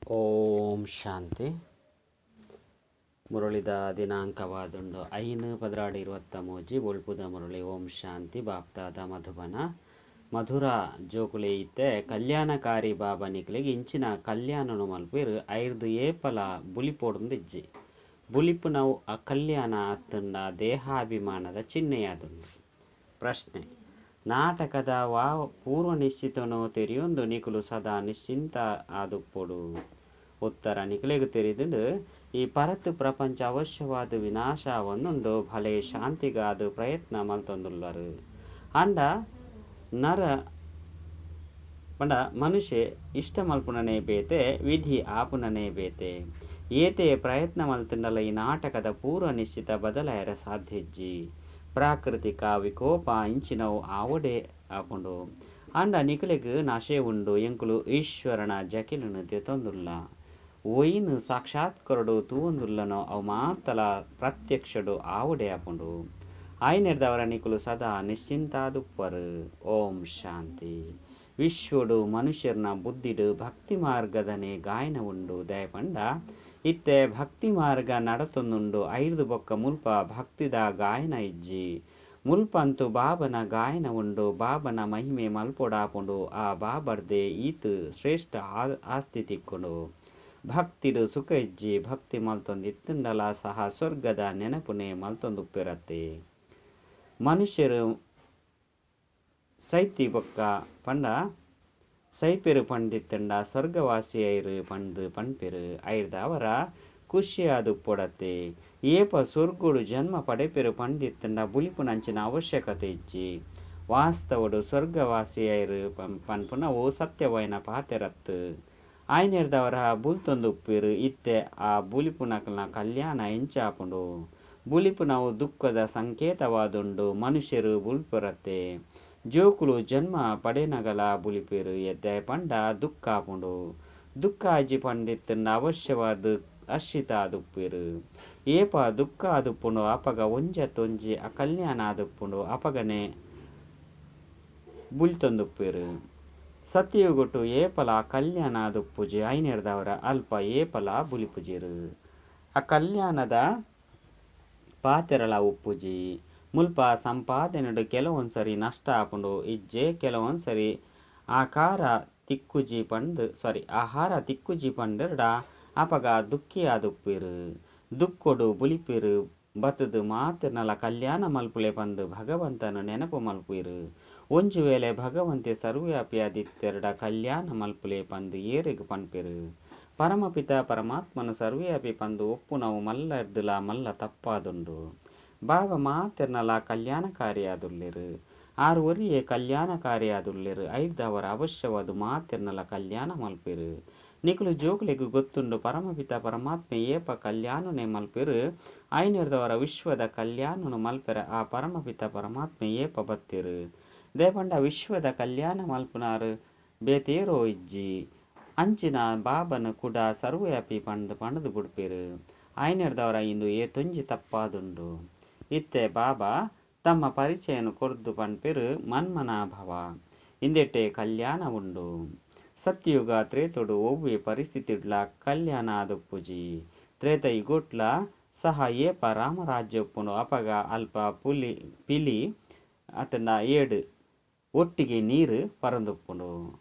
ಓಂ ಶಾಂತಿ. ಮುರಳಿದ ದಿನಾಂಕವಾದುಂಡು 5 12 23 ಬೊಳ್ಪುದ ಮುರಳಿ. ಓಂ ಶಾಂತಿ. ಬಾಪ್ದಾದ ಮಧುಬನ ಮಧುರ ಜೋಕುಲೆ ಇತ್ತೆ ಕಲ್ಯಾಣಕಾರಿ ಬಾಬಾ ನಿಕ್ಲೆಗ್ ಇಂಚಿನ ಕಲ್ಯಾಣನು ಮಲ್ಪೆರ್. ಐರ್ದ್ ಏಪಲ ಬುಲಿಪೊಡುಂದಿಜ್ಜಿ. ಬುಲಿಪುನವು ಅಕಲ್ಯಾಣ ಅತ್ತಂಡ ದೇಹಾಭಿಮಾನದ ಚಿಹ್ನೆಯಾದುಂಡು. ಪ್ರಶ್ನೆ. ನಾಟಕದ ವಾ ಪೂರ್ವ ನಿಶ್ಚಿತನೋ ತೆರಿಯೊಂದು ನಿಕುಲು ಸದಾ ನಿಶ್ಚಿಂತ ಆದುಪ್ಪೊಡು. ಉತ್ತರ. ನಿಕಲೆಗ್ ತೆರಿದುಂಡು ಈ ಪರತ್ ಪ್ರಪಂಚ ಅವಶ್ಯವಾದ್ ವಿನಾಶ ಆವೊಂದುಂಡು. ಭಲೆ ಶಾಂತಿಗಾದ್ ಪ್ರಯತ್ನ ಮಲ್ತೊಂದುಲ್ಲರ್. ಆಂಡ ನರ ಪಂಡ ಮನುಷ್ಯೆ ಇಷ್ಟ ಮಲ್ಪುನನೇ ಬೇತೆ, ವಿಧಿ ಆಪುನನೇ ಬೇತೆ. ಏತೇ ಪ್ರಯತ್ನ ಮಲ್ತಂಡಲ ಈ ನಾಟಕದ ಪೂರ್ವ ನಿಶ್ಚಿತ ಬದಲಾಯರ ಸಾಧ್ಯ ಇಜ್ಜಿ. ಪ್ರಾಕೃತಿಕ ವಿಕೋಪ ಇಂಚಿನವು ಆವಡೆ ಆಪುಂಡು. ಆಂಡ ನಿಕಲೆಗ್ ನಶೆ ಉಂಡು. ಎಂಕುಲು ಈಶ್ವರನ ಜಕಿಲನು ದೆತೊಂದುಲ್ಲ. ಒಯಿನ್ ಸಾಕ್ಷಾತ್ಕರಡು ತೂವೊಂದುಲ್ಲನೋ ಅವು ಮಾತಲ ಪ್ರತ್ಯಕ್ಷಡು ಆವಡೆ ಆಪುಂಡು. ಆಯ್ನೆರ್ದವರ ನಿಕುಲು ಸದಾ ನಿಶ್ಚಿಂತಾದುಪ್ಪರು. ಓಂ ಶಾಂತಿ. ವಿಶ್ವಡು ಮನುಷ್ಯರ್ನ ಬುದ್ಧಿಡು ಭಕ್ತಿ ಮಾರ್ಗದನೆ ಗಾಯನ ಉಂಡು. ದಯಪಂಡ ಇತ್ತೆ ಭಕ್ತಿ ಮಾರ್ಗ ನಡತೊಂದುಂಡು. ಐರ್ದ್ ಬೊಕ್ಕ ಮುಲ್ಪ ಭಕ್ತಿದ ಗಾಯನ ಇಜ್ಜಿ. ಮುಲ್ಪಂತು ಬಾಬನ ಗಾಯನ ಉಂಡು. ಬಾಬನ ಮಹಿಮೆ ಮಲ್ಪೊಡಾಪುಂಡು. ಆ ಬಾಬರ್ದೆ ಈತ್ ಶ್ರೇಷ್ಠ ಆಸ್ತಿ ತಿಕ್ಕುಂಡು. ಭಕ್ತಿಡು ಸುಖ ಇಜ್ಜಿ. ಭಕ್ತಿ ಮಲ್ತೊಂದಿತ್ತುಂಡಲ ಸಹ ಸ್ವರ್ಗದ ನೆನಪುನೆ ಮಲ್ತೊಂದುಪ್ಪೆರತ್ತೆ. ಮನುಷ್ಯರು ಸೈತಿ ಬೊಕ್ಕ ಪಂಡ ಸೈಪೆರು ಪಂಡಿತ್ತಂಡ ಸ್ವರ್ಗವಾಸಿ ಐರು ಪಂದ್ ಪನ್ಪೆರು. ಐರ್ದಾವರ ಖುಷಿಯಾದುಪ್ಪೊಡತ್ತೆ. ಏಪ ಸ್ವರ್ಗೋಡು ಜನ್ಮ ಪಡೆಪೆರು ಪಂಡಿತ್ತಂಡ ಬುಲಿಪುನಂಚಿನ ಅವಶ್ಯಕತೆ ಇಜ್ಜಿ. ವಾಸ್ತವಡು ಸ್ವರ್ಗವಾಸಿ ಐರು ಪನ್ಪುನವು ಸತ್ಯವಾಯಿನ ಪಾತೆರತ್ತು. ಆಯ್ನೆರ್ದವರ ಬುಲ್ತೊಂದುಪ್ಪೆರು. ಇತ್ತೆ ಆ ಬುಲಿಪುನಕಲ್ನ ಕಲ್ಯಾಣ ಎಂಚಾಪುಂಡು. ಬುಲಿಪುನವು ದುಃಖದ ಸಂಕೇತವಾದುಂಡು. ಮನುಷ್ಯರು ಬುಲ್ಪರತ್ತೆ. ಜೋಕುಲು ಜನ್ಮ ಪಡೆನಗಲ ಬುಲಿಪೆರು. ಎದ್ದೆ ಪಂಡ ದುಃಖ ಆಪುಂಡು. ದುಃಖ ಆಜಿ ಪಂಡಿತ್ತಂಡ ಅವಶ್ಯವಾದ ಹರ್ಷಿತ ಆದುಪ್ಪೆರು. ಏಪ ದುಃಖ ಆದುಪ್ಪುಂಡು ಅಪಗ ಒಂಜತ್ತೊಂಜಿ ಅಕಲ್ಯಾಣ ಆದುಪ್ಪುಂಡು. ಅಪಗನೆ ಬುಲ್ತೊಂದುಪ್ಪೆರು. ಸತ್ಯಯುಗಟ್ಟು ಏಪಲ ಕಲ್ಯಾಣ ಆದುಪ್ಪುಜಿ. ಐನೆರ್ದವರ ಅಲ್ಪ ಏಪಲ ಬುಲಿಪುಜೆರು. ಆ ಕಲ್ಯಾಣದ ಪಾತೆರಲ ಉಪ್ಪುಜಿ. ಮುಲ್ಪ ಸಂಪಾದನೆಡು ಕೆಲವೊಂದ್ಸರಿ ನಷ್ಟ ಆಪುಂಡು. ಇಜ್ಜೆ ಕೆಲವೊಂದ್ಸರಿ ಆಕಾರ ತಿಕ್ಕುಜಿ ಪಂದ್ ಸಾರಿ ಆಹಾರ ತಿಕ್ಕುಜಿ ಪಂಡೆರ್ಡ ಅಪಗ ದುಃಖಿ ಆದುಪ್ಪೆರು. ದುಃಖಡು ಬುಲಿಪೆರು. ಬತ್ತುದು ಮಾತೆರ್ನಲ ಕಲ್ಯಾಣ ಮಲ್ಪುಲೆ ಪಂದ್ ಭಗವಂತನ ನೆನಪು ಮಲ್ಪುವೆರು. ಒಂಜಿ ವೇಳೆ ಭಗವಂತೆ ಸರ್ವವ್ಯಾಪಿಯಾದಿತ್ತೆರ್ಡ ಕಲ್ಯಾಣ ಮಲ್ಪುಲೆ ಪಂದ್ ಏರೆಗ್ ಪನ್ಪೆರು. ಪರಮಪಿತ ಪರಮಾತ್ಮನ ಸರ್ವವ್ಯಾಪಿ ಪಂದ್ ಒಪ್ಪುನವು ಮಲ್ಲರ್ದುಲ ಮಲ್ಲ ತಪ್ಪಾದುಂಡು. ಬಾಬಾ ಮಾತೆರ್ನಲ ಕಲ್ಯಾಣಕಾರಿಯಾದುಲ್ಲೆರು. ಆರು ಒರಿಯೇ ಕಲ್ಯಾಣಕಾರಿಯಾದುಲ್ಲೆರು. ಐರ್ದವರ ಅವಶ್ಯವಾದ ಮಾತೆರ್ನಲ ಕಲ್ಯಾಣ ಮಲ್ಪೆರು. ನಿಕುಲು ಜೋಕುಲೆಗ್ ಗೊತ್ತುಂಡು ಪರಮಪಿತ ಪರಮಾತ್ಮೆ ಏಪ ಕಲ್ಯಾಣನೆ ಮಲ್ಪೆರು. ಐನೆರ್ದವರ ವಿಶ್ವದ ಕಲ್ಯಾಣನು ಮಲ್ಪೆರ ಆ ಪರಮಪಿತ ಪರಮಾತ್ಮೆ ಏಪ ಬತ್ತೆರು. ದೇಪಂಡ ವಿಶ್ವದ ಕಲ್ಯಾಣ ಮಲ್ಪುನಾರು ಬೇತೇರೋ ಇಜ್ಜಿ. ಅಂಚಿನ ಬಾಬನ ಕೂಡ ಸರ್ವವ್ಯಾಪಿ ಪಂದ್ ಪಂಡ್ದು ಬುಡ್ಪೆರು. ಐನೆರ್ದವರ ಇಂದು ಏತೊಂಜಿ ತಪ್ಪಾದುಂಡು. ಇತ್ತೆ ಬಾಬಾ ತಮ್ಮ ಪರಿಚಯನು ಕೊರ್ದು ಪನ್ಪೆರು ಮನ್ಮನಾಭವ. ಇಂದೆಟೆ ಕಲ್ಯಾಣ ಉಂಡು. ಸತ್ಯಯುಗ ತ್ರೇತೊಡು ಒವ್ವೆ ಪರಿಸ್ಥಿತಿಡ್ಲ ಕಲ್ಯಾಣ ಆದುಪ್ಪುಜಿ. ತ್ರೇತಯುಗೊಟ್ಲ ಸಹ ಏಪ ರಾಮರಾಜ್ಯ ಉಪ್ಪುಂಡು ಅಪಗ ಅಲ್ಪ ಪುಲಿ ಪಿಲಿ ಅತ್ತಂಡ ಏಡು ಒಟ್ಟಿಗೆ ನೀರು ಪರೊಂದುಪ್ಪುಂಡು.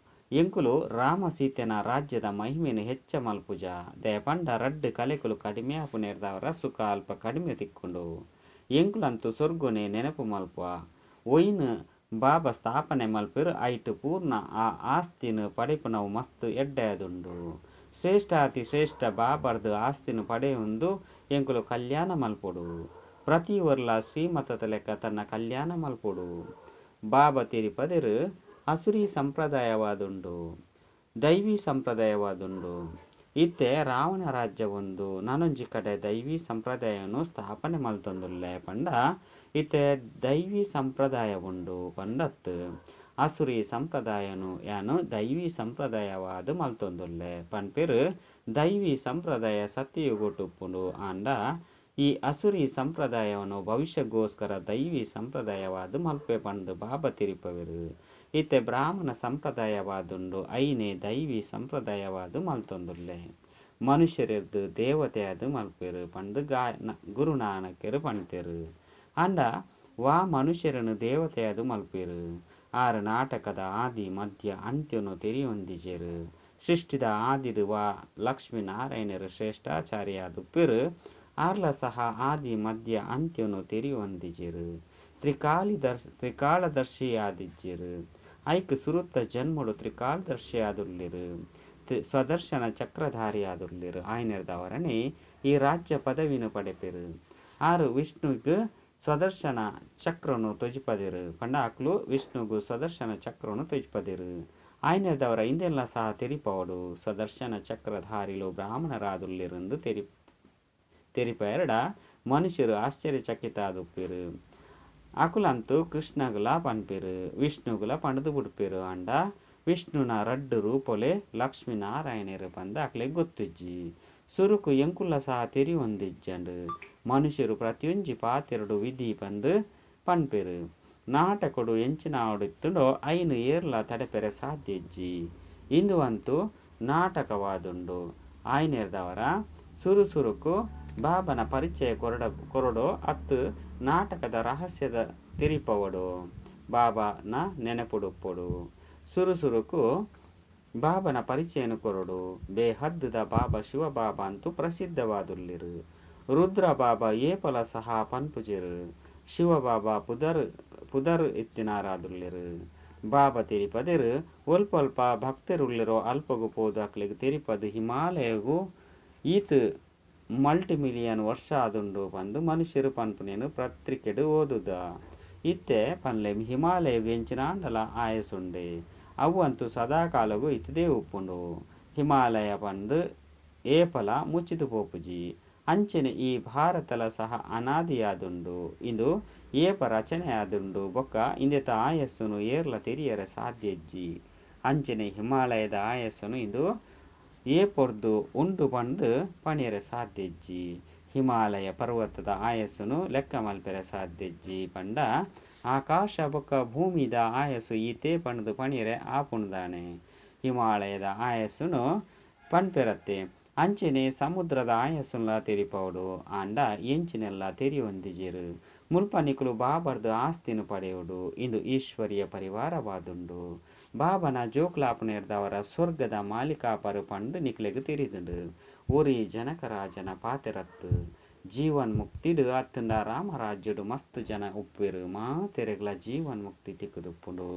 ಎಂಕುಲು ರಾಮ ಸೀತೆನ ರಾಜ್ಯದ ಮಹಿಮೆನು ಹೆಚ್ಚ ಮಲ್ಪುಜ. ದಯಪಂಡ ರಡ್ಡ್ ಕಲೆಕುಲು ಕಡಿಮೆ ಆಪುನೆರ್ದವರ ಸುಖ ಅಲ್ಪ ಕಡಿಮೆ ತಿಕ್ಕುಂಡು. ಎಂಕುಲಂತೂ ಸ್ವರ್ಗೊನೆ ನೆನಪು ಮಲ್ಪುವ. ಒಯಿನ್ ಬಾಬಾ ಸ್ಥಾಪನೆ ಮಲ್ಪೆರು ಐಟ್ ಪೂರ್ಣ ಆ ಆಸ್ತಿನ ಪಡೆಪುನವು ಮಸ್ತ್ ಎಡ್ಡೆಯಾದುಂಡು. ಶ್ರೇಷ್ಠ ಅತಿ ಶ್ರೇಷ್ಠ ಬಾಬರ್ದು ಆಸ್ತಿನ ಪಡೆಯೊಂದು ಎಂಕುಲು ಕಲ್ಯಾಣ ಮಲ್ಪೊಡು. ಪ್ರತಿ ವರ್ಲ ಶ್ರೀಮತದ ಲೆಕ್ಕ ತನ್ನ ಕಲ್ಯಾಣ ಮಲ್ಪೊಡು. ಬಾಬಾ ತಿರುಪದಿರು ಅಸುರಿ ಸಂಪ್ರದಾಯವಾದುಂಡು. ದೈವಿ ಸಂಪ್ರದಾಯವಾದುಂಡು. ಇತ್ತೆ ರಾವಣ ರಾಜ್ಯ ಒಂದು ನಾನೊಂಜಿ ಕಡೆ ದೈವಿ ಸಂಪ್ರದಾಯವನ್ನು ಸ್ಥಾಪನೆ ಮಲ್ತೊಂದುಲ್ಲೆ ಪಂಡ ಇತ್ತೆ ದೈವಿ ಸಂಪ್ರದಾಯ ಉಂಡು ಪಂಡತ್ತು. ಅಸುರಿ ಸಂಪ್ರದಾಯನು ಯಾನು ದೈವಿ ಸಂಪ್ರದಾಯವಾದ ಮಲ್ತೊಂದುಲ್ಲೆ ಪನ್ಪೆರು. ದೈವಿ ಸಂಪ್ರದಾಯ ಸತ್ಯಯುಗೊಟ್ಟುಪ್ಪುಂಡು. ಆಂಡ ಈ ಅಸುರಿ ಸಂಪ್ರದಾಯವನ್ನು ಭವಿಷ್ಯಕ್ಕೋಸ್ಕರ ದೈವಿ ಸಂಪ್ರದಾಯವಾದ ಮಲ್ಪೆ ಪಂದ್ ಬಾಬಾ ತಿರುಪವೆರು. ಇತ್ತೆ ಬ್ರಾಹ್ಮಣ ಸಂಪ್ರದಾಯವಾದುಂಡು. ಐನೇ ದೈವಿ ಸಂಪ್ರದಾಯವಾದ್ ಮಲ್ತೊಂದುಲ್ಲೆ. ಮನುಷ್ಯರೆರ್ದ್ ದೇವತೆ ಆದ್ ಮಲ್ಪುವೆರ್ ಪಂದ್ ಗುರುನಾನಕೆರ್ ಪಂತೆರ್. ಆಂಡ ವಾ ಮನುಷ್ಯರೆನ್ ದೇವತೆಯಾದ್ ಮಲ್ಪುವೆರ್? ಆರ್ ನಾಟಕದ ಆದಿ ಮಧ್ಯ ಅಂತ್ಯೊನು ತೆರಿಯೊಂದಿಜೆರ್. ಸೃಷ್ಟಿದ ಆದಿಡ್ ವಾ ಲಕ್ಷ್ಮೀ ನಾರಾಯಣೆರ್ ಶ್ರೇಷ್ಠಾಚಾರಿಯಾದುಪ್ಪುವೆರ್ ಆರ್ಲ ಸಹ ಆದಿ ಮಧ್ಯ ಅಂತ್ಯೊನು ತೆರಿಯೊಂದಿಜೆರ್. ತ್ರಿಕಾಲದರ್ಶಿಯಾದಿಜ್ಜೆರ್. ಐಕ್ ಸುರುತ ಜನ್ಮೊಡು ತ್ರಿಕಾಲದರ್ಶಿಯಾದುಲ್ಲೆರ್. ಸ್ವದರ್ಶನ ಚಕ್ರಧಾರಿಯಾದುಲ್ಲೆರ್. ಆಯನೆರ್ದಾವರನೇ ಈ ರಾಜ್ಯ ಪದವಿನ್ ಪಡೆಪೆರ್. ಆರ್ ವಿಷ್ಣುಗ್ ಸ್ವದರ್ಶನ ಚಕ್ರನು ತೊಜಿಪದೆರ್ ಪಂಡ ಅಕ್ಲು ವಿಷ್ಣುಗ್ ಸ್ವದರ್ಶನ ಚಕ್ರನು ತೊಜಿಪದೆರ್. ಆಯನೆರ್ದಾವರ ಇಂದೆನ್ಲ ಸಹ ತೆರಿಪಾವೊಡು. ಸ್ವದರ್ಶನ ಚಕ್ರಧಾರಿಲು ಬ್ರಾಹ್ಮಣರಾದುಲ್ಲೆರ್ ತೆರಿಪಾಯೆರ್ಡ ಮನುಷ್ಯರು ಆಶ್ಚರ್ಯಚಕಿತ ಆದುಪ್ಪೆರ್. ಅಕುಲಂತೂ ಕೃಷ್ಣಗ್ಲಾ ಪನ್ಪೆರ್, ವಿಷ್ಣುಗುಲ ಪಂಡ್ದ್ ಬುಡ್ಪೆರ್. ಆಂಡ ವಿಷ್ಣುನ ರಡ್ಡ್ ರೂಪೊಲೇ ಲಕ್ಷ್ಮೀ ನಾರಾಯಣೆರ್ ಪಂದ್ ಅಕ್ಲೆಗ್ ಗೊತ್ತಿಜ್ಜಿ. ಸುರುಕು ಎಂಕುಲ್ಲ ಸಹ ತೆರಿಯೊಂದಿಜ್ಜಂಡ್. ಮನುಷ್ಯರು ಪ್ರತಿಯೊಂಜಿ ಪಾತೆರೊಡು ವಿಧಿ ಪಂದ್ ಪನ್ಪೆರ್. ನಾಟಕೊಡು ಎಂಚಿನ ಆವೊಡಿತ್ತುಂಡೋ ಐನ್ ಏರ್ಲಾ ತಡೆಪೆರೆ ಸಾಧ್ಯ ಇಜ್ಜಿ. ಇಂದು ಅಂತೂ ನಾಟಕವಾದುಂಡು. ಆಯನೆರ್ದಾವರ ಸುರು ಸುರುಕು ಬಾಬನ ಪರಿಚಯ ಕೊರೊಡೋ ಅತ್ತ್ ನಾಟಕದ ರಹಸ್ಯದ ತೆರಿಪಾವೊಡೋ? ಬಾಬಾನ ನೆನಪುಡುಪ್ಪೊಡು. ಸುರು ಸುರುಕು ಬಾಬನ ಪರಿಚಯನ್ ಕೊರೊಡು. ಬೇಹದ್ದುದ ಬಾಬಾ ಶಿವ ಬಾಬಾ ಅಂತೂ ಪ್ರಸಿದ್ಧವಾದುಲ್ಲೆರ್. ರುದ್ರ ಬಾಬಾ ಏಪಲ ಸಹ ಪನ್ಪುಜೆರ್. ಶಿವ ಬಾಬಾ ಪುದರ್ ಇತ್ತಿನಾರಾದುಲ್ಲೆರ್. ಬಾಬಾ ತೆರಿಪದೆರ್ ಒಲ್ಪ ಒಲ್ಪ ಭಕ್ತೆರುಲ್ಲೆರೋ ಅಲ್ಪಗ್ ಪೋದು ಅಕ್ಲೆಗ್ ತೆರಿಪದ್ ಹಿಮಾಲಯಗ್ ಈತ್ ಮಲ್ಟಿ ಮಿಲಿಯನ್ ವರ್ಷ ಆದುಂಡು ಪಂದ್ ಮನುಷ್ಯೆರ್ ಪನ್ಪುನೆನ್ ಪತ್ರಿಕೆಡ್ ಓದುದ. ಇತ್ತೆ ಪನ್ಲೆ ಹಿಮಾಲಯಗ್ ಎಂಚಿನಾಂಡಲ ಆಯೆಸುಂಡೆ? ಅವ್ವಂತೂ ಸದಾಕಾಲೊಗು ಇತ್ತುದೇ ಉಪ್ಪುಂಡು. ಹಿಮಾಲಯ ಪಂದ್ ಏಪಲ ಮುಚ್ಚಿದ್ ಪೋಪುಜಿ. ಅಂಚೆನೆ ಈ ಭಾರತಲ ಸಹ ಅನಾದಿಯಾದುಂಡು. ಇಂದು ಏಪ ರಚನೆ ಆದುಂಡು ಬೊಕ್ಕ ಇಂದೆತ ಆಯಸ್ಸುನು ಏರ್ಲ ತೆರಿಯರೆ ಸಾಧ್ಯ ಇಜ್ಜಿ. ಅಂಚೆನೆ ಹಿಮಾಲಯದ ಆಯಸ್ಸುನು ಇಂದು ಏಪೊರ್ದು ಉಂಡು ಪಂದ್ ಪನಿಯರೆ ಸಾಧ್ಯ ಇಜ್ಜಿ. ಹಿಮಾಲಯ ಪರ್ವತದ ಆಯಸ್ಸುನು ಲೆಕ್ಕ ಮಲ್ಪೆರೆ ಸಾಧ್ಯ ಇಜ್ಜಿ ಪಂಡ ಆಕಾಶ ಬೊಕ್ಕ ಭೂಮಿದ ಆಯಸ್ಸು ಈತೆ ಪಂಡ್ದ್ ಪನಿಯರೆ ಆಪುಂಡುದಾನೆ. ಹಿಮಾಲಯದ ಆಯಸ್ಸುನು ಪನ್ಪೆರತ್ತೆ. ಅಂಚೆನೆ ಸಮುದ್ರದ ಆಯಸ್ಸುನ್ಲ ತೆರಿಪಾವೊಡು. ಆಂಡ ಎಂಚಿನೆಲ್ಲ ತೆರಿಯೊಂದಿಜೆರ್. ಮುಲ್ಪ ನಿಕುಲು ಬಾಬಾರ್ದ್ ಆಸ್ತಿನ್ ಪಡೆಯೊಡು. ಇಂದು ಈಶ್ವರೀಯ ಪರಿವಾರವಾದುಂಡು. ಬಾಬನ ಜೋಕುಲಾಪುನೆರ್ದಾವರ ಸ್ವರ್ಗದ ಮಾಲೀಕಾಪರ್ ಪಂದ್ ನಿಕ್ಲೆಗ್ ತೆರಿದುಂಡು. ಒರಿ ಜನಕರಾಜನ ಪಾತೆರತ್ತ್. ಜೀವನ್ ಮುಕ್ತಿಡ್ ಅತ್ತ್ಂಡ ರಾಮರಾಜ್ಯಡ್ ಮಸ್ತ್ ಜನ ಉಪ್ಪುವೆರ್. ಮಾತೆರೆಗ್ಲಾ ಜೀವನ್ ಮುಕ್ತಿ ತಿಕ್ಕುದುಪ್ಪುಂಡು.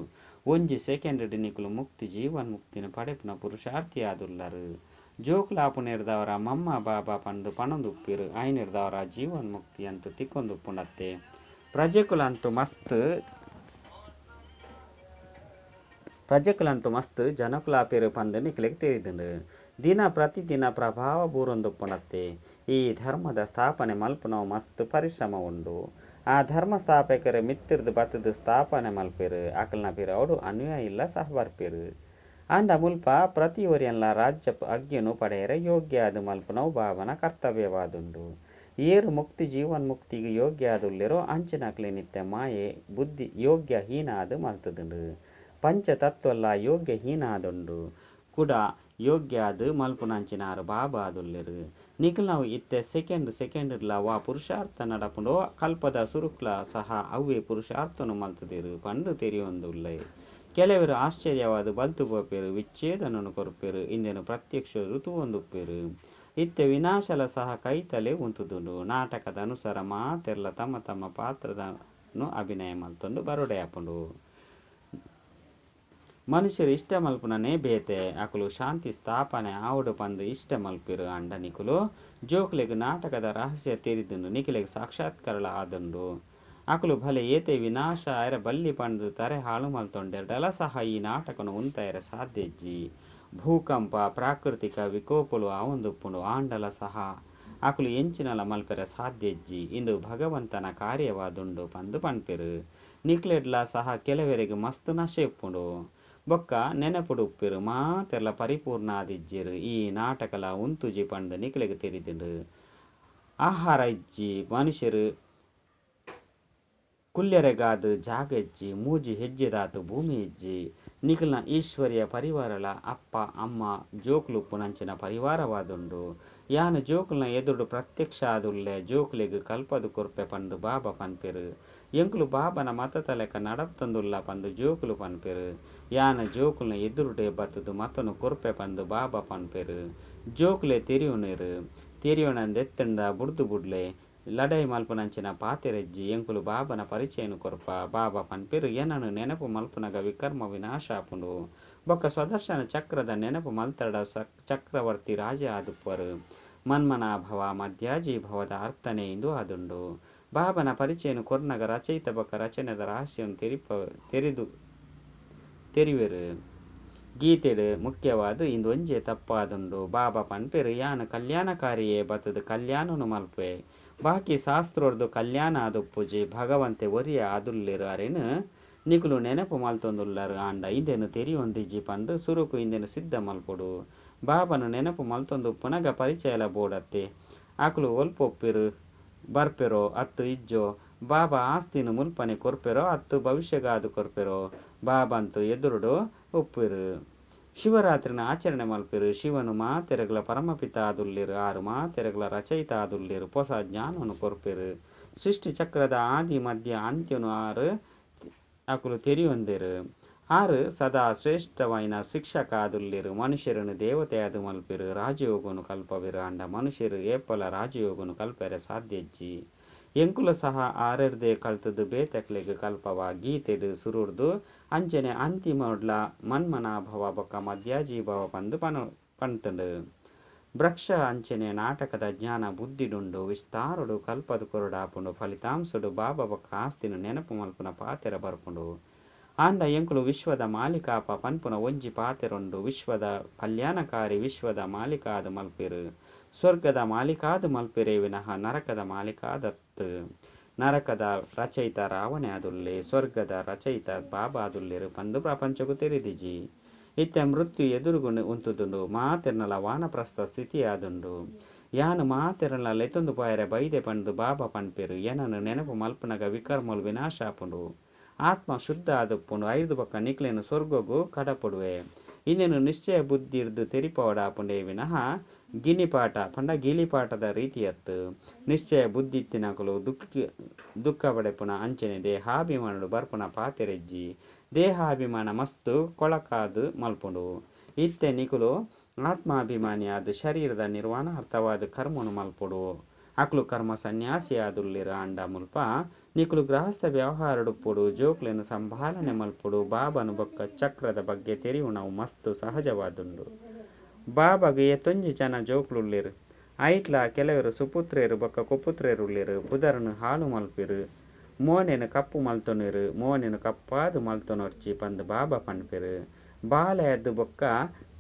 ಒಂಜಿ ಸೆಕೆಂಡ್ ನಿಕುಲು ಮುಕ್ತಿ ಜೀವನ್ ಮುಕ್ತಿನ್ ಪಡೆಪುನ ಪುರುಷಾರ್ಥಿಯಾದುಲ್ಲರ್. ಜೋಕುಲಾಪುನೆರ್ದಾವರ ಮಮ್ಮ ಬಾಬಾ ಪಂದ್ ಪನೊಂದುಪ್ಪುವೆರ್. ಆಯನೆರ್ದಾವರ ಜೀವನ್ ಮುಕ್ತಿ ಅಂತೂ ತಿಕ್ಕೊಂದುಪ್ಪುಂಡತ್ತೆ. ಪ್ರಜೆಕುಲಂತೂ ಮಸ್ತ್ ಜನಕುಲಾಪೆರ್ ಪಂದ್ ನಿಕ್ಲೆಗ್ ತೆರಿದುಂಡು. ದಿನ ಪ್ರತಿದಿನ ಪ್ರಭಾವ ಬೂರೊಂದುಪ್ಪುಂಡತ್ತೆ. ಈ ಧರ್ಮದ ಸ್ಥಾಪನೆ ಮಲ್ಪುನವು ಮಸ್ತ್ ಪರಿಶ್ರಮ ಉಂಡು. ಆ ಧರ್ಮ ಸ್ಥಾಪಕೆರ್ ಮಿತ್ತುರ್ದ್ ಬತ್ತುದು ಸ್ಥಾಪನೆ ಮಲ್ಪುವೆರ್. ಅಕಲ್ನ ಪಿರವುಡು ಅನುಯಾಯಿಲ್ಲ ಸಹ ಬರ್ಪೆರ್. ಆಂಡ ಮುಲ್ಪ ಪ್ರತಿಯೊರಿಯನ್ಲ ರಾಜ್ಯ ಭಾಗ್ಯನು ಪಡೆಯರೆ ಯೋಗ್ಯ ಆದ್ ಮಲ್ಪುನವು ಬಾಬಾನ ಕರ್ತವ್ಯವಾದುಂಡು. ಏರ್ ಮುಕ್ತಿ ಜೀವನ್ ಮುಕ್ತಿಗ್ ಯೋಗ್ಯ ಆದುಲ್ಲೆರೋ ಅಂಚಿನಕ್ಲೆನ್ ಇತ್ತೆ ಮಾಯೆ ಬುದ್ಧಿ ಯೋಗ್ಯ ಹೀನ ಆದ್ ಮಲ್ತುದುಂಡು. ಪಂಚ ತತ್ವಲ್ಲ ಯೋಗ್ಯ ಹೀನ ಆದುಂಡು. ಕುಡ ಯೋಗ್ಯ ಆದ್ ಮಲ್ಪುನಂಚಿನಾರ್ ಬಾಬಾ ಆದುಲ್ಲೆರ್. ನಿಕಲ್ನವು ಇತ್ತೆ ಸೆಕೆಂಡ್ ಸೆಕೆಂಡ್ಲ ವಾ ಪುರುಷಾರ್ಥ ನಡಪುಂಡೋ ಕಲ್ಪದ ಸುರುಕ್ಲ ಸಹ ಅವ್ವೇ ಪುರುಷಾರ್ಥನ್ ಮಲ್ತುದೆರ್ ಪಂದ್ ತೆರಿಯೊಂದುಲ್ಲೆ. ಕೆಲವೆರ್ ಆಶ್ಚರ್ಯವಾದ್ ಬಲ್ತ್ ಪೋಪೆರ್. ವಿಚ್ಛೇದನನ್ ಕೊರ್ಪೆರ್. ಇಂದೆನ್ ಪ್ರತ್ಯಕ್ಷ ತೂವೊಂದುಪ್ಪುವೆರ್. ಇತ್ತೆ ವಿನಾಶಲ ಸಹ ಕೈತಲೇ ಉಂತುದುಂಡು. ನಾಟಕದ ಅನುಸಾರ ಮಾತೆರ್ಲಾ ತಮ್ಮ ತಮ್ಮ ಪಾತ್ರದನು ಅಭಿನಯ ಮಲ್ತೊಂದು ಬರೊಡೇ ಆಪುಂಡು. ಮನುಷ್ಯರು ಇಷ್ಟ ಮಲ್ಪುನನೇ ಬೇತೆ. ಅಕುಲು ಶಾಂತಿ ಸ್ಥಾಪನೆ ಆವೊಡು ಪಂದ್ ಇಷ್ಟ ಮಲ್ಪುವೆರ್. ಆಂಡ ನಿಕುಲು ಜೋಕ್ಲೆಗ್ ನಾಟಕದ ರಹಸ್ಯ ತೆರಿದುಂಡು. ನಿಕಲೆಗ್ ಸಾಕ್ಷಾತ್ಕಾರಲ ಆದುಂಡು. ಅಕುಲು ಭಲೆ ಏತೆ ವಿನಾಶ ಆಯೆರೆ ಬಲ್ಲಿ ಪಂದ್ ತರೆ ಹಾಳು ಮಲ್ತೊಂಡೆರ್ಡಲ ಸಹ ಈ ನಾಟಕನ್ ಉಂತಾಯೆರೆ ಸಾಧ್ಯ ಇಜ್ಜಿ. ಭೂಕಂಪ, ಪ್ರಾಕೃತಿಕ ವಿಕೋಪಲು ಆವೊಂದುಪ್ಪುಂಡು. ಆಂಡಲ ಸಹ ಅಕುಲು ಎಂಚಿನಲ ಮಲ್ಪೆರೆ ಸಾಧ್ಯ ಇಜ್ಜಿ. ಇಂದು ಭಗವಂತನ ಕಾರ್ಯವಾದುಂಡು ಪಂದ್ ಪನ್ಪೆರ್. ನಿಕ್ಲೆಡ್ಲ ಸಹ ಕೆಲವೆರೆಗ್ ಮಸ್ತ್ ನಶೆ ಉಪ್ಪುಂಡು. ಬೊಕ್ಕ ನೆನಪುಡು ಉಪ್ಪುವೆರ್. ಮಾತೆರ್ಲಾ ಪರಿಪೂರ್ಣ ಆದಿಜ್ಜೆರ್. ಈ ನಾಟಕಲ ಉಂತುಜಿ ಪಂದ್ ನಿಕ್ಲೆಗ್ ತೆರಿದುಂಡು. ಆಹಾರ ಇಜ್ಜಿ ಮನುಷ್ಯರು. ಕುಲ್ಯರೆಗಾದ್ ಜಾಗ ಇಜ್ಜಿ, ಮೂಜಿ ಹೆಜ್ಜೆದಾತ್ ಭೂಮಿ ಇಜ್ಜಿ. ನಿಕಲ್ನ ಈಶ್ವರಿಯ ಪರಿವಾರಲ ಅಪ್ಪ, ಅಮ್ಮ, ಜೋಕುಲು ಉಪ್ಪುನಂಚಿನ ಪರಿವಾರವಾದುಂಡು. ಯಾನ್ ಜೋಕುಲ್ನ ಎದುರುಡು ಪ್ರತ್ಯಕ್ಷ ಆದ್ ಉಲ್ಲೆ ಜೋಕುಲೆಗ್ ಕಲ್ಪಾದ್ ಕೊರ್ಪೆ ಪಂದ್ ಬಾಬಾ ಪನ್ಪೆರ್. ಎಂಕುಲು ಬಾಬನ ಮತತಲೆಕ ನಡತೊಂದುಲ್ಲ ಪಂದ್ ಜೋಕುಲು ಪನ್ಪೆರ್. ಯಾನ್ ಜೋಕುಲ್ನ ಎದುರುಡೇ ಬತ್ತುದು ಮತನ್ ಕೊರ್ಪೆ ಪಂದ್ ಬಾಬಾ ಪನ್ಪೆರ್. ಜೋಕುಲೇ ತೆರಿಯೊನ್ವೆರ್. ತೆರಿಯೊನಂದೆ ಇತ್ತುಂಡ ಬುಡ್ದು ಬುಡ್ಲೆ. ಲಡಾಯಿ ಮಲ್ಪುನಂಚಿನ ಪಾತೆರ ಇಜ್ಜಿ. ಎಂಕುಲು ಬಾಬನ ಪರಿಚಯನ್ ಕೊರ್ಪ. ಬಾಬಾ ಪನ್ಪೆರ್, ಎನನ್ ನೆನಪು ಮಲ್ಪುನಗ ವಿಕರ್ಮ ವಿನಾಶ ಆಪುಂಡು. ಬೊಕ್ಕ ಸ್ವದರ್ಶನ ಚಕ್ರದ ನೆನಪು ಮಲ್ತರ್ಡ ಚಕ್ರವರ್ತಿ ರಾಜೆ ಆದುಪ್ಪುವರ್. ಮನ್ಮನಾಭವ, ಮಧ್ಯಾಜಿ ಭವದ ಅರ್ಥನೇ ಇಂದು ಆದುಂಡು. ಬಾಬನ ಪರಿಚಯನ್ ಕೊರ್ನಗ ರಚಯಿತ ಬೊಕ್ಕ ರಚನೆದ ರಹಸ್ಯನ್ ತೆರಿವೆರ್. ಗೀತೆಡ್ ಮುಖ್ಯವಾದ್ ಇಂದು ಒಂಜೇ ತಪ್ಪಾದುಂಡು. ಬಾಬಾ ಪನ್ಪೆರ್, ಯಾನ್ ಕಲ್ಯಾಣಕಾರಿಯೇ ಬತ್ತುದು ಕಲ್ಯಾಣನು ಮಲ್ಪುವೆ. ಬಾಕಿ ಶಾಸ್ತ್ರೊರ್ದು ಕಲ್ಯಾಣ ಆದುಪ್ಪುಜಿ. ಭಗವಂತೆ ಒರಿಯೇ ಆದುಲ್ಲೆರ್ ಅರೆನ್ ನಿಕುಲು ನೆನಪು ಮಲ್ತೊಂದುಲ್ಲರ್ ಆಂಡ ಇಂದೆನ್ ತೆರಿಯೊಂದಿಜ್ಜಿ ಪಂದ್ ಸುರುಕು ಇಂದೆನ್ ಸಿದ್ಧ ಮಲ್ಪೊಡು. ಬಾಬಾನ ನೆನಪು ಮಲ್ತೊಂದು ಉಪ್ಪುನಗ ಪರಿಚಯಲ ಬೋಡತ್ತೆ. ಅಕುಲು ಒಲ್ಪ ಉಪ್ಪೆರ್ ಬರ್ಪೆರೋ ಅತ್ತು ಇಜ್ಜೋ. ಬಾಬಾ ಆಸ್ತಿನ್ ಮುಲ್ಪನೆ ಕೊರ್ಪೆರೋ ಅತ್ತು ಭವಿಷ್ಯಗಾದ್ ಕೊರ್ಪೆರೋ. ಬಾಬಾಂತು ಎದುರುಡು ಉಪ್ಪೆರ್. ಶಿವರಾತ್ರಿನ್ ಆಚರಣೆ ಮಲ್ಪೆರ್. ಶಿವನು ಮಾತೆರೆಗ್ಲ ಪರಮಪಿತ ಆದುಲ್ಲೆರ್. ಆರು ಮಾತೆರೆಗ್ಲ ರಚಯಿತ ಆದುಲ್ಲೆರ್. ಪೊಸ ಜ್ಞಾನನ್ ಕೊರ್ಪೆರ್. ಸೃಷ್ಟಿ ಚಕ್ರದ ಆದಿ ಮಧ್ಯ ಅಂತ್ಯನು ಆರು ಅಕುಲು ತೆರಿಯೊಂದೆರ್. ಆರು ಸದಾ ಶ್ರೇಷ್ಠವಾಯಿನ ಶಿಕ್ಷಕ ಆದುಲ್ಲೆರ್. ಮನುಷ್ಯರನ್ನು ದೇವತೆ ಆದ್ ಮಲ್ಪೆರ್. ರಾಜಯೋಗನು ಕಲ್ಪವೆರ್. ಆಂಡ ಮನುಷ್ಯರು ಏಪಲ ರಾಜಯೋಗನು ಕಲ್ಪೆರೆ ಸಾಧ್ಯ ಇಜ್ಜಿ. ಎಂಕುಲು ಸಹ ಆರೆರ್ದೇ ಕಲ್ತುದು ಬೇತೆಕ್ಲೆಗ್ ಕಲ್ಪವ. ಗೀತೆಡ್ ಸುರುರ್ದು ಅಂಚನೆ ಅಂತಿಮಡ್ಲ ಮನ್ಮನಾಭವ ಬೊಕ್ಕ ಮಧ್ಯಾಜೀಭವ ಪಂದ್ ಪಂತುಂಡು. ವೃಕ್ಷ ಅಂಚನೆ ನಾಟಕದ ಜ್ಞಾನ ಬುದ್ಧಿಡುಂಡು. ವಿಸ್ತಾರಡ್ ಕಲ್ಪಾದ್ ಕೊರೊಡಾಪುಂಡು. ಫಲಿತಾಂಶಡ್ ಬಾಬಾ ಬೊಕ್ಕ ಆಸ್ತಿನ್ ನೆನಪು ಮಲ್ಪುನ ಪಾತೆರ ಬರ್ಪುಂಡು. ಆಂಡ ಎಂಕುಲು ವಿಶ್ವದ ಮಾಲೀಕ ಆಪ ಪನ್ಪುನ ಒಂಜಿ ಪಾತೆರ ಉಂಡು. ವಿಶ್ವದ ಕಲ್ಯಾಣಕಾರಿ ವಿಶ್ವದ ಮಾಲೀಕ ಆದ್ ಮಲ್ಪೆರ್. ಸ್ವರ್ಗದ ಮಾಲೀಕಾದ್ ಮಲ್ಪೆರೇ ವಿನಃ ನರಕದ ಮಾಲೀಕಾದತ್ತ್. ನರಕದ ರಚಯಿತ ರಾವಣೆ ಆದುಲ್ಲೆ. ಸ್ವರ್ಗದ ರಚಯಿತ ಬಾಬಾ ಆದುಲ್ಲೆರ್ ಪಂದ್ ಪ್ರಪಂಚಗ್ ತೆರಿದಿಜಿ. ಇತ್ತೆ ಮೃತ್ಯು ಎದುರುಗು ಉಂತುದುಂಡು. ಮಾತೆರ್ನಲ ವಾನಪ್ರಸ್ಥ ಸ್ಥಿತಿ ಆದುಂಡು. ಯಾನ್ ಮಾತೆರ್ನಲ ಲೆತೊಂದು ಪೋಯೆರೆ ಬೈದೆ ಪಂದ್ ಬಾಬಾ ಪನ್ಪೆರ್. ಎನನ್ ನೆನಪು ಮಲ್ಪುನಗ ವಿಕರ್ಮಲು ವಿನಾಶ ಆಪುಂಡು. ಆತ್ಮ ಶುದ್ಧ ಆದುಪ್ಪುಂಡು. ಐರ್ದ್ ಬೊಕ್ಕ ನಿಕ್ಲೆನ್ ಸ್ವರ್ಗಗ್ ಕಡಪುಡುವೆ. ಇಂದೆನ್ ನಿಶ್ಚಯ ಬುದ್ಧಿರ್ದ್ ತೆರಿಪಾವೊಡಾಪುಂಡೇ ವಿನಃ ಗಿಣಿಪಾಠ ಪಂಡ ಗಿಳಿಪಾಠದ ರೀತಿಯತ್ತು. ನಿಶ್ಚಯ ಬುದ್ಧಿ ಇತ್ತಿನಕುಲು ದುಃಖ ಪಡೆಪುನ ಅಂಚನೆ ದೇಹಾಭಿಮಾನಡ್ ಬರ್ಪುನ ಪಾತೆರ ಇಜ್ಜಿ. ದೇಹಾಭಿಮಾನ ಮಸ್ತ್ ಕೊಳಕಾದ್ ಮಲ್ಪುಂಡು. ಇತ್ತೆ ನಿಕುಲು ಆತ್ಮಾಭಿಮಾನಿ ಆದ್ ಶರೀರದ ನಿರ್ವಹಣಾರ್ಥವಾದ್ ಕರ್ಮನು ಮಲ್ಪೊಡು. ಅಕುಲು ಕರ್ಮ ಸನ್ಯಾಸಿ ಆದುಲ್ಲೆರ್. ಆಂಡ ಮುಲ್ಪ ನಿಕುಲು ಗೃಹಸ್ಥ ವ್ಯವಹಾರಡುಪ್ಪೊಡು. ಜೋಕುಲೆನ್ ಸಂಭಾಲನೆ ಮಲ್ಪೊಡು. ಬಾಬಾನ ಬೊಕ್ಕ ಚಕ್ರದ ಬಗ್ಗೆ ತೆರಿಯುನವು ಮಸ್ತ್ ಸಹಜವಾದುಂಡು. ಬಾಬಾಗ್ ಏತೊಂಜಿ ಜನ ಜೋಕುಲುಲ್ಲೆರ್. ಐಟ್ಲಾ ಕೆಲವೆರ್ ಸುಪುತ್ರೆರ್ ಬೊಕ್ಕ ಕುಪುತ್ರೆರ್ ಉಲ್ಲೆರ್. ಪುದರ್ನ್ ಹಾಳು ಮಲ್ಪೆರ್. ಮೋನೆನ್ ಕಪ್ಪು ಮಲ್ತೊನುವೆರ್. ಮೋನೆನ್ ಕಪ್ಪಾದ್ ಮಲ್ತೊನೊರ್ಚಿ ಪಂದ್ ಬಾಬಾ ಪನ್ಪೆರ್. ಬಾಲೆಯಾದ್ ಬೊಕ್ಕ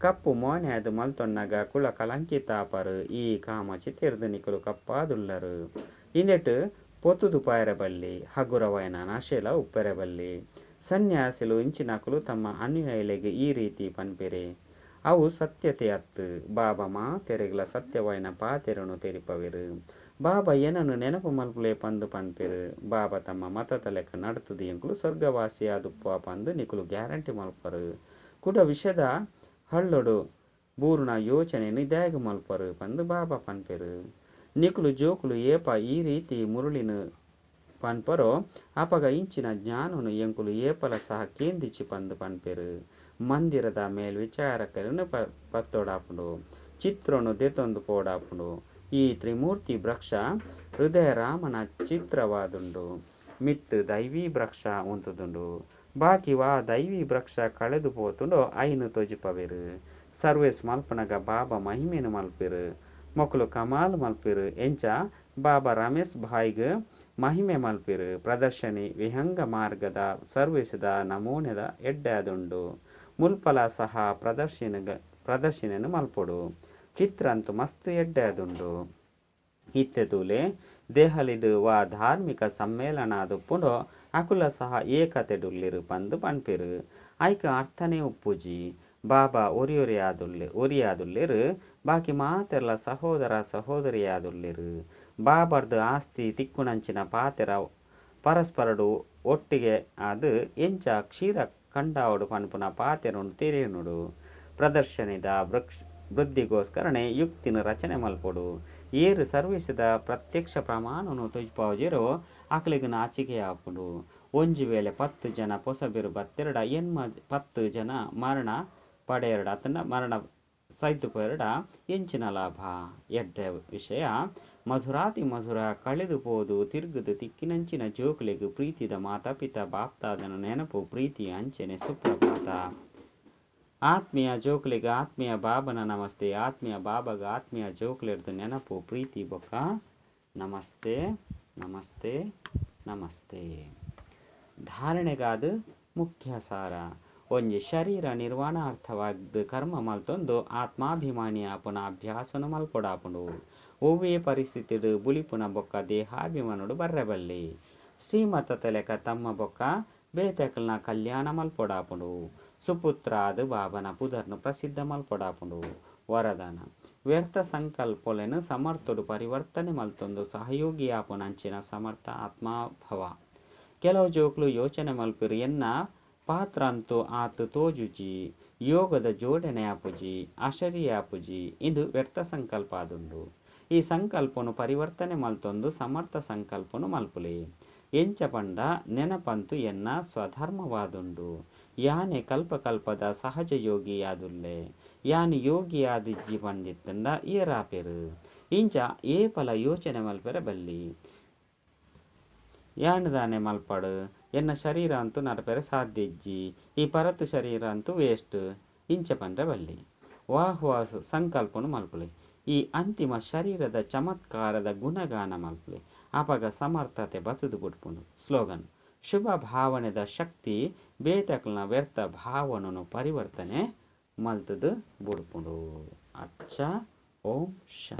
ಕಪ್ಪು ಮೋನೆ ಆದ್ ಮಲ್ತೊನ್ನಗ ಕುಲ ಕಲಂಕಿತ ಆಪರ್. ಈ ಕಾಮಚಿತೆರ್ದ್ ನಿಕುಲು ಕಪ್ಪಾದುಲ್ಲರ್. ಇಂದೆಟ್ ಪೊತುದು ಪೋಯೆರೆ ಬಲ್ಲಿ. ಹಗುರವಾಯಿನ ನಶೆಲ ಉಪ್ಪೆರೆ ಬಲ್ಲಿ. ಸನ್ಯಾಸಿಲು ಇಂಚಿನಕುಲು ತಮ್ಮ ಅನುಯಾಯಿಲೆಗ್ ಈ ರೀತಿ ಪನ್ಪೆರೆ. ಅವು ಸತ್ಯತೆ ಅತ್ತ್. ಬಾಬಾ ಮಾತೆರೆಗ್ಲ ಸತ್ಯವಾಯಿನ ಪಾತೆರನು ತೆರಿಪವೆರ್. ಬಾಬಾ ಎನನ್ ನೆನಪು ಮಲ್ಪುಲೆ ಪಂದ್ ಪನ್ಪೆರ್. ಬಾಬಾ ತಮ್ಮ ಮತತ ಲೆಕ್ಕ ನಡತುದು ಎಂಕುಲು ಸ್ವರ್ಗವಾಸಿ ಆದುಪ್ಪುವ ಪಂದ್ ನಿಕುಲು ಗ್ಯಾರಂಟಿ ಮಲ್ಪರು. ಕುಡ ವಿಷದ ಹಳ್ಳೊಡು ಬೂರುನ ಯೋಚನೆನ್ ದಾಯೆಗ್ ಮಲ್ಪರು ಪಂದ್ ಬಾಬಾ ಪನ್ಪೆರ್. ನಿಕುಲು ಜೋಕುಲು ಏಪ ಈ ರೀತಿ ಮುರುಳಿನ್ ಪನ್ಪರೋ ಅಪಗ ಇಂಚಿನ ಜ್ಞಾನನ್ ಎಂಕುಲು ಏಪಲ ಸಹ ಕೇಂದಿಚಿ ಪಂದ್ ಪನ್ಪೆರ್. ಮಂದಿರದ ಮೇಲ್ವಿಚಾರಕರನ್ನು ಪತ್ತೊಡಾಪುಂಡು. ಚಿತ್ರನು ದೆತೊಂದು ಪೋಡಾಪುಂಡು. ಈ ತ್ರಿಮೂರ್ತಿ ವೃಕ್ಷ ಹೃದಯ ರಾಮನ ಚಿತ್ರವಾದುಂಡು. ಮಿತ್ತ್ ದೈವಿ ವೃಕ್ಷ ಉಂತುದುಂಡು. ಬಾಕಿ ವಾ ದೈವಿ ವೃಕ್ಷ ಕಳೆದು ಪೋತುಂಡೋ ಐನ್ ತೋಜಿಪವೆರ್. ಸರ್ವಿಸ್ ಮಲ್ಪುನಗ ಬಾಬಾ ಮಹಿಮೆನ್ ಮಲ್ಪೆರ್. ಮೊಕುಲು ಕಮಾಲ್ ಮಲ್ಪೆರ್. ಎಂಚ ಬಾಬಾ ರಮೇಶ್ ಭಾಯ್ಗ್ ಮಹಿಮೆ ಮಲ್ಪೆರ್. ಪ್ರದರ್ಶನಿ ವಿಹಂಗ ಮಾರ್ಗದ ಸರ್ವಿಸ್ದ ನಮೂನೆದ ಎಡ್ಡೆ ಆದುಂಡು. ಮುಲ್ಪಲ ಸಹ ಪ್ರದರ್ಶಿನಿಯನ್ನು ಮಲ್ಪೊಡು. ಚಿತ್ರ ಅಂತೂ ಮಸ್ತ್ ಎಡ್ಡೆ ಆದುಂಡು. ಇತ್ತೆ ತೂಲೆ ದೆಹಲಿಡ್ ವಾ ಧಾರ್ಮಿಕ ಸಮ್ಮೇಳನ ಆದುಪ್ಪುಂಡೋ ಅಕುಲ ಸಹ ಏಕತೆಡುಲ್ಲೆರ್ ಪಂದ್ ಪನ್ಪೆರ್. ಐಕ್ ಅರ್ಥನೇ ಉಪ್ಪುಜಿ. ಬಾಬಾ ಒರಿಯಾದುಲ್ಲೆರ್. ಬಾಕಿ ಮಾತೆರ್ಲ ಸಹೋದರ ಸಹೋದರಿಯಾದುಲ್ಲೆರ್. ಬಾಬಾರ್ದ್ ಆಸ್ತಿ ತಿಕ್ಕುನಂಚಿನ ಪಾತೆರ ಪರಸ್ಪರಡು ಒಟ್ಟಿಗೆ ಆದ್ ಎಂಚ ಕ್ಷೀರ ಕಂಡಾವೊಡು ಪನ್ಪುನ ಪಾತೆರೊನು ತೆರಿಯೊನೊಡು. ಪ್ರದರ್ಶಿನಿದ ವೃದ್ಧಿಗೋಸ್ಕರನೇ ಯುಕ್ತಿನ ರಚನೆ ಮಲ್ಪೊಡು. ಏರ್ ಸರ್ವಿಸ್ದ ಪ್ರತ್ಯಕ್ಷ ಪ್ರಮಾಣನು ತೋಜಿಪಾವುಜೆರೋ ಅಕ್ಲೆಗ್ ನಾಚಿಕೆ ಆಪುಂಡು. ಒಂಜಿ ವೇಳೆ 10 ಜನ ಪೊಸಬೆರ್ ಬತ್ತೆರ್ಡ ಎಣ್ಮ ಪತ್ತ್ ಜನ ಮರಣ ಪಡೆಯೆರ್ಡ ಅತ್ತ್ಂಡ ಮರಣ ಸೈತ್ ಪೋಯೆರ್ಡ ಎಂಚಿನ ಲಾಭ? ಎಡ್ಡೆ ವಿಷಯ ಮಧುರಾತಿ ಮಧುರ ಕಳೆದು ಪೋದು ತಿರ್ಗುದು ತಿಕ್ಕಿನಂಚಿನ ಜೋಕುಲೆಗ್ ಪ್ರೀತಿದ ಮಾತಾಪಿತ ಬಾಪ್ತಾದನ ನೆನಪು ಪ್ರೀತಿ ಅಂಚನೆ ಸುಪ್ರಭಾತ. ಆತ್ಮೀಯ ಜೋಕುಲೆಗ್ ಆತ್ಮೀಯ ಬಾಬನ ನಮಸ್ತೆ. ಆತ್ಮೀಯ ಬಾಬಾಗ ಆತ್ಮೀಯ ಜೋಕುಲೆಡ್ದ್ ನೆನಪು ಪ್ರೀತಿ ಬೊಕ್ಕ ನಮಸ್ತೆ ನಮಸ್ತೆ ನಮಸ್ತೆ. ಧಾರಣೆಗಾದ್ ಮುಖ್ಯ ಸಾರ. ಒಂಜಿ ಶರೀರ ನಿರ್ವಾಣಾರ್ಥವಾದ್ ಕರ್ಮ ಮಲ್ತೊಂದು ಆತ್ಮಾಭಿಮಾನಿ ಆಪುನ ಅಭ್ಯಾಸನು ಮಲ್ಪೊಡಾಪುಂಡು. ಒವ್ವೇ ಪರಿಸ್ಥಿತಿಡ್ ಬುಲಿಪುನ ಬೊಕ್ಕ ದೇಹಾಭಿಮಾನೊಡು ಬರ್ರೆ ಬಲ್ಲಿ. ಶ್ರೀಮತತ ಲೆಕ ತಮ್ಮ ಬೊಕ್ಕ ಬೇತೆಕ್ಲೆನ ಕಲ್ಯಾಣ ಮಲ್ಪೊಡಾಪುಂಡು. ಸುಪುತ್ರ ಆದ್ ಬಾಬನ ಪುದರ್ನ್ ಪ್ರಸಿದ್ಧ ಮಲ್ಪೊಡಾಪುಂಡು. ವರದಾನ. ವ್ಯರ್ಥ ಸಂಕಲ್ಪೊಲೆನ್ ಸಮರ್ಥೊಡು ಪರಿವರ್ತನೆ ಮಲ್ತೊಂದು ಸಹಯೋಗಿ ಆಪುನಂಚಿನ ಸಮರ್ಥ ಆತ್ಮಭವ. ಕೆಲವು ಜೋಕುಲು ಯೋಚನೆ ಮಲ್ಪೆರ್ ಎನ್ನ ಪಾತ್ರ ಅಂತೂ ಆತ್ ತೋಜುಜಿ, ಯೋಗದ ಜೋಡಣೆ ಆಪುಜಿ, ಅಶರೀ ಆಪುಜಿ ಇಂದು ವ್ಯರ್ಥ ಸಂಕಲ್ಪ ಆದುಂಡು. ಈ ಸಂಕಲ್ಪನು ಪರಿವರ್ತನೆ ಮಲ್ತೊಂದು ಸಮರ್ಥ ಸಂಕಲ್ಪನು ಮಲ್ಪುಲೆ. ಎಂಚ ಪಂಡ ನೆನಪಂತು ಎನ್ನ ಸ್ವಧರ್ಮವಾದುಂಡು. ಯಾನೆ ಕಲ್ಪ ಕಲ್ಪದ ಸಹಜ ಯೋಗಿಯಾದುಲ್ಲೆ. ಯಾನ್ ಯೋಗಿ ಆದಿಜ್ಜಿ ಪಂದಿತ್ತುಂಡ ಏರಾಪೆರ್? ಇಂಚ ಏಪಲ ಯೋಚನೆ ಮಲ್ಪೆರೆ ಬಲ್ಲಿ. ಯಾನ್ ದಾನೆ ಮಲ್ಪಡ್ ಎನ್ನ ಶರೀರ ಅಂತೂ ನಡಪೆರೆ ಸಾಧ್ಯ ಇಜ್ಜಿ, ಈ ಪರತ್ ಶರೀರ ಅಂತೂ ವೇಸ್ಟ್ ಇಂಚ ಪಂಡ್ರೆ ಬಲ್ಲಿ. ವಾಹ್ ವಾಹ್ ಸಂಕಲ್ಪನು ಮಲ್ಪುಲೆ. ಈ ಅಂತಿಮ ಶರೀರದ ಚಮತ್ಕಾರದ ಗುಣಗಾನ ಮಲ್ಪುಲೆ. ಅಪಗ ಸಮರ್ಥತೆ ಬತ್ತ್ದ್ ಬುಡ್ಪುಂಡು. ಸ್ಲೋಗನ್, ಶುಭ ಭಾವನೆದ ಶಕ್ತಿ ಬೇತೆಕ್ಲೆನ ವ್ಯರ್ಥ ಭಾವನನು ಪರಿವರ್ತನೆ ಮಲ್ತ್ದ್ ಬುಡ್ಪುಂಡು. ಅಚ್ಚ ಓಂ ಶಾಂತಿ.